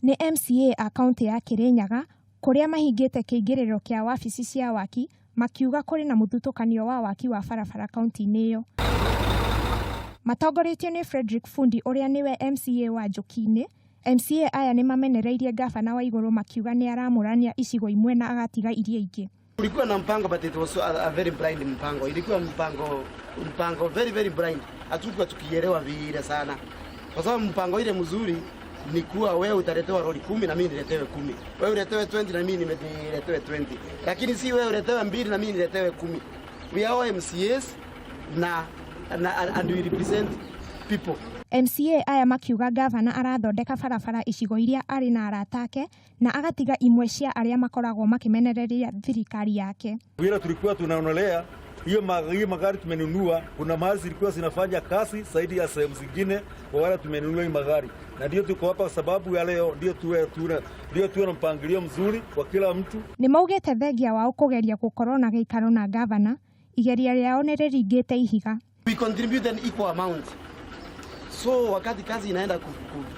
Nĩ MCA a kaũntĩ ya Kirinyaga kũrĩa mahingĩte kĩingĩrĩro kĩa wabici cia waki makiuga kũrĩ na mũthutũkanio wa waki wa barabara kaũntĩ-inĩ ĩyo. Matongoretio nĩ Frederick Fundi ũrĩa nĩwe MCA wa Njũki-inĩ, MCA aya nĩ mamenereirie ngabana Waigũrũ makiuga nĩ aramũrania icigo imwe na agatiga iria ingĩ. Kulikuwa na mpango, but it was a very blind mpango. Ilikuwa mpango very very blind. Hatukuwa tukielewa vile sana. Kwa sababu mpango ile mzuri ni kuwa wewe utaletewa lori 10 na mimi niletewe 10. Wewe uletewe 20 na mimi niletewe 20. Lakini si wewe uletewe 2 na mimi niletewe 10. We are all MCAs na and we represent people. MCA aya makiuga gavana arathondeka barabara icigo iria arĩ na arata ake na agatiga imwe cia arĩa makoragwo makĩmenereria thirikari yake. Vile tulikuwa tunaonelea hiyo magari tumenunua, kuna mahali zilikuwa zinafanya kazi zaidi ya sehemu zingine kwa wale tumenunua hii magari, na ndio tuko hapa sababu ya leo, ndio tuwe na mpangilio mzuri kwa kila mtu. Nĩ maugĩte thengia wao kũgeria gũkorwo na gĩikaro na gavana, igeria rĩao nĩ rĩringĩte ihiga. We contribute an equal amount. So wakati kazi inaenda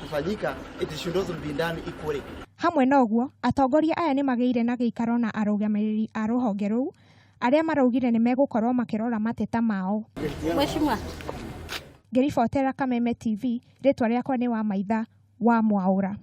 kufanyika, it should also be done equally. Hamwe na ũguo, atongoria aya nĩ magĩire na gĩikaro na arũgamĩrĩri a rũhonge rũu arĩa maraugire nĩ megũkorwo makĩrora mateta mao. Mheshimiwa. Ngĩribotera Kameme TV, rĩtwa rĩakwa nĩ Wamaitha wa Mwaũra.